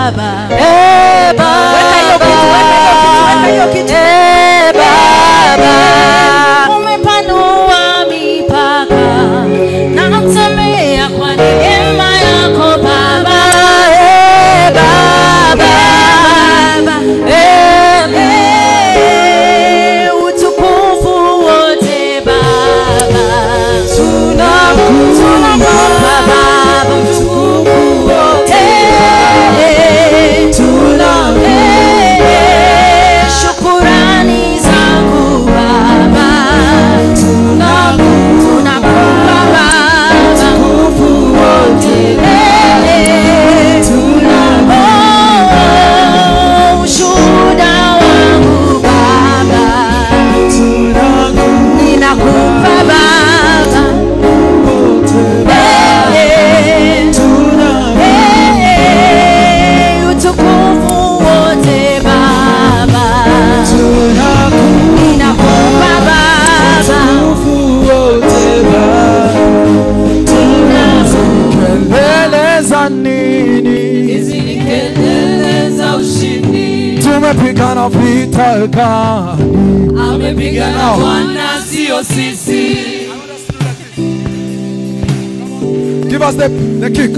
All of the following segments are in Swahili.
Baba. Eh, Baba. Weka hiyo kitu, weka hiyo kitu, weka hiyo kitu. Eh, Baba. Umepanua mipaka na kwa neema yako Baba. Eh, Baba. Eh, utukufu wote Baba. Tunakupa Baba utukufu wote. Shukurani zangu Baba. Tunakupa Baba utukufu wote. Ushuhuda wangu Baba. Ninakupa Baba. Utukufu wote Baba. Ninakupa Baba. Kelele za nini? Hizi ni kelele za ushindi. Tumepigana vita gani? Amepigana Bwana, sio sisi. Give us the kick.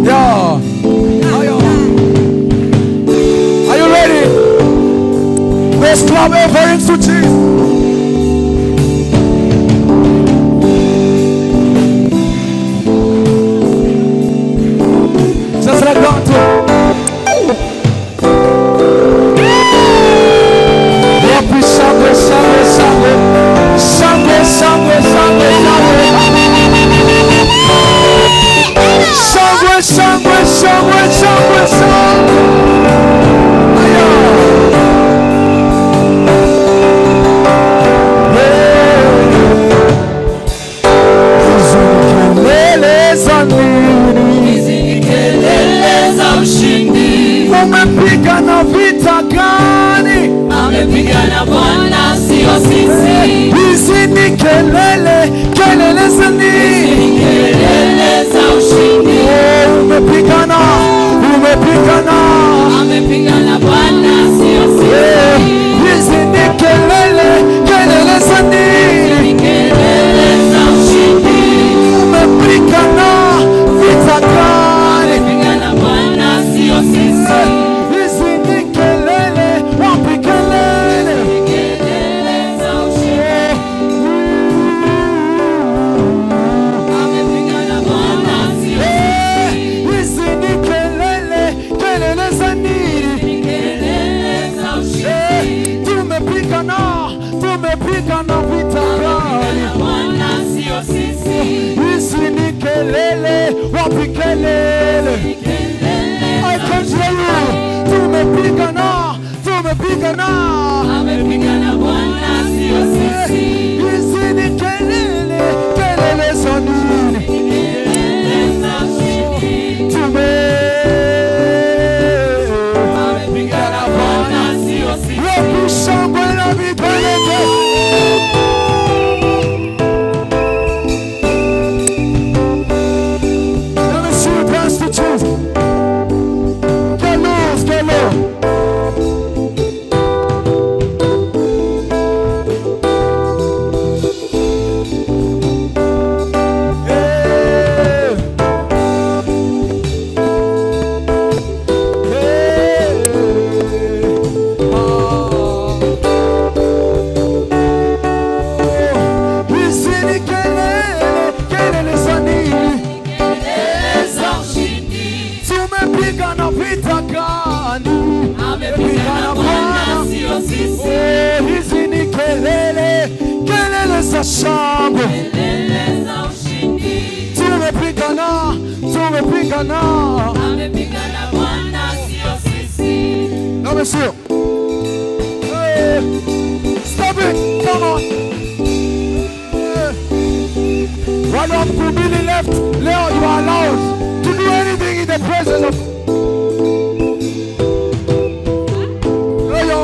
Yeah. Are you ready? Let's clap offerings to Jesus. Just like that. Happy shangwe, shangwe, shangwe. Shangwe, shangwe, shangwe, shangwe. Shangwe, shangwe, shangwe, shangwe, shangwe. Aya. Hizi ni kelele za nini? Hizi ni kelele za ushindi. Umepigana vita gani? Amepigana Bwana, sio sisi. Hizi ni kelele, kelele za nini? Ni kelele za ushindi. Umepigana, umepigana. Amepigana Bwana, sio sisi. Hizi ni kelele, kelele za nini? Ni kelele za ushindi. Umepigana vita gani? Amepigana Bwana, sio sisi. Hizi ni kelele, wapi kelele? Ni kelele za ushindi. Amepigana Bwana, sio sisi. Hizi ni kelele, kelele za nini? Ni kelele za ushindi. Tumepigana, tumepigana vita gani? Amepigana Bwana, sio sisi. Hizi ni kelele, wapi kelele? Ni kelele I za can hear you. Tumepigana, tumepigana. Amepigana Bwana, sio sisi. Hizi ni kelele, kelele za nini? Kelele za ushindi. Amepigana Bwana, sio sisi. Wapi shangwe na vigelegele? Let me see you dance to Jesus. Get loose, get loose. Hey. Hey. Ah. Hizi ni kelele, kelele za nini? Kelele za ushindi. Tumepigana vita gani? Amepigana Bwana, sio sisi. Hizi ni kelele, kelele za shangwe. Kelele za ushindi. Tumepigana, tumepigana. Amepigana Bwana, sio sisi. Let me see you. Hey. Stop it, come on. Hey. Wale wa mkumbili left, leo you are allowed to do anything in the presence of Leo.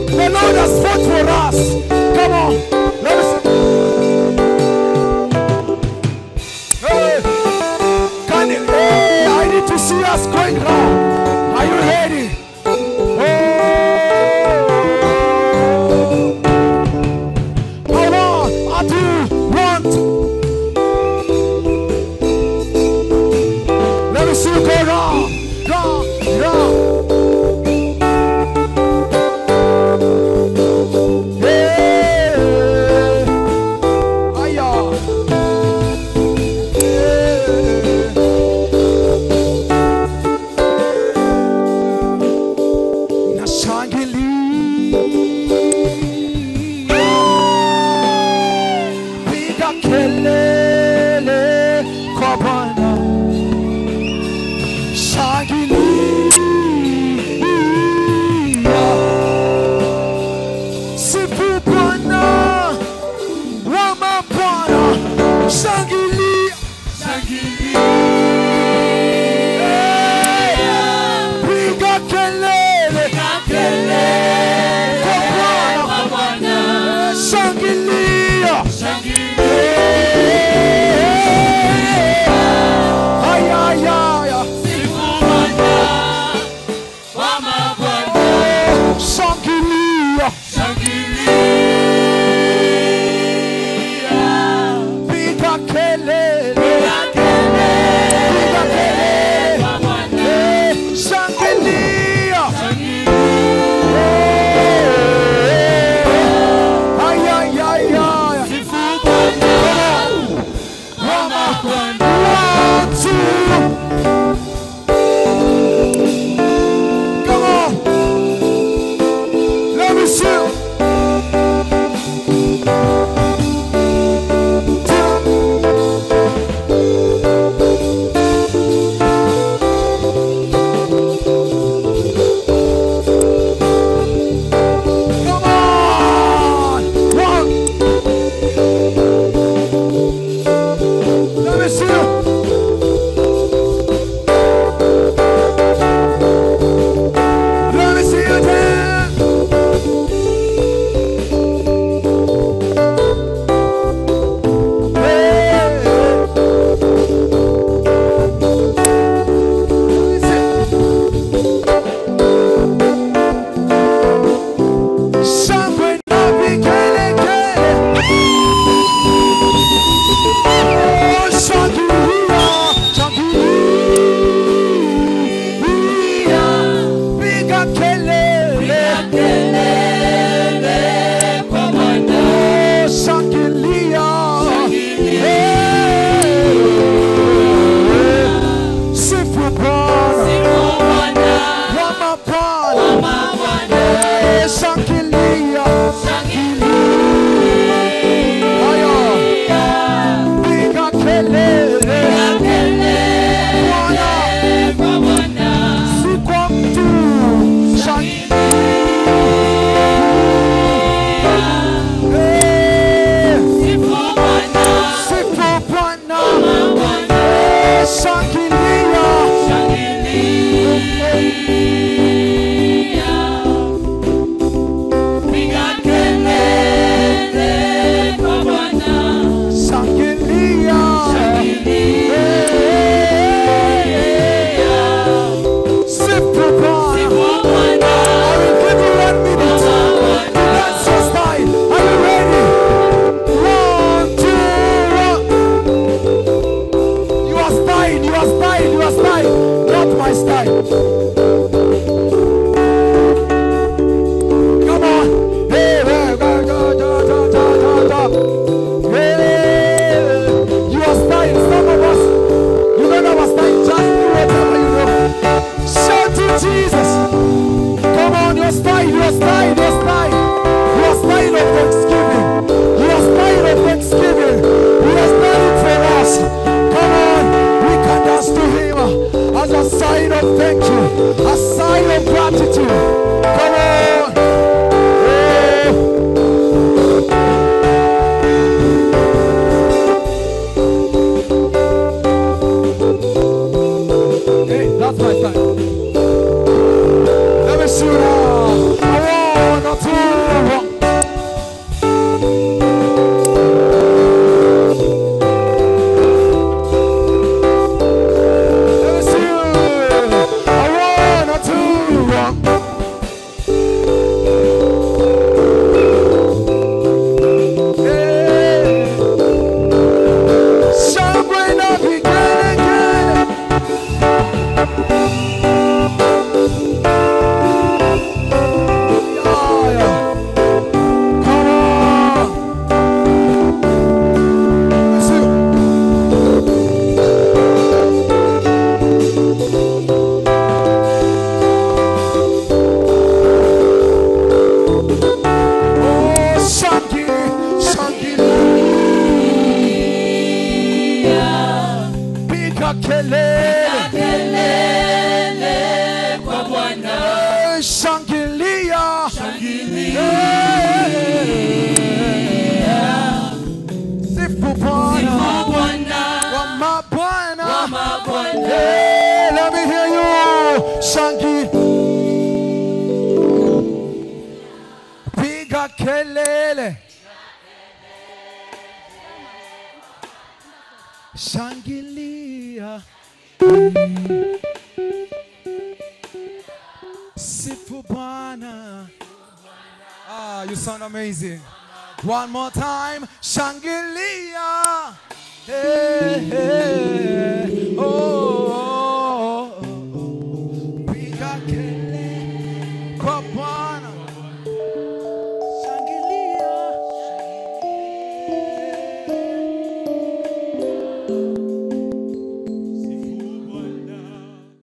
The Lord has fought for us. Come on. Let me see. Hey. Can us going round. Are you ready? Oh. 1, 2, 1, 2. Let me see you go round, round, round. Hey. Aya. Hey. Nashangilia, piga kelele kwa Bwana. Shangilia, sifu Bwana wa mabwana. Shangilia, piga kelele kwa Bwana. Shangilia, ay, ay, ay. Shangilia, piga kelele, piga kelele, shangilia, ay, ay, ay, ay. 1, 2. Come on. Let me see you. Come on. 1. Let me see you. Let me see you dance. Hey. Let me see. Shangwe na vigelegele. Oh, shangilia, shangilia. Piga kelele. Oh, shangilia. Hey. Sifu Bwana wa mabwana. Hey, shangilia. Haya. Piga kelele. Bwana, si kwa mtu. Hey, sifu Bwana. Hey, shangilia. Shangilia. Hey, sifu Bwana. I will give you 1 minute to dance your style. Are you ready? 1, 2, 1. Your style, your style, your style, not my style. Come on. Hey, hey, da, da, da, da, da, da. Hey, your style. Some of us, you don't have a style. Just do whatever you know. Shout to Jesus. Come on, your style, your style, your style. Your style of thanksgiving. Your style of thanksgiving. He has done it for us. Come on, we can dance to him as a sign of thank you. Piga kelele, kelele kwa Bwana. Shangilia, Shangilia. Sifu Bwana Sifu Bwana wa mabwana. wa mabwana. Hey, let me hear you. Shangi. Piga kelele. Shangilia. Sifu Bwana. Ah, you sound amazing. One more time. Shangilia. Hey, hey.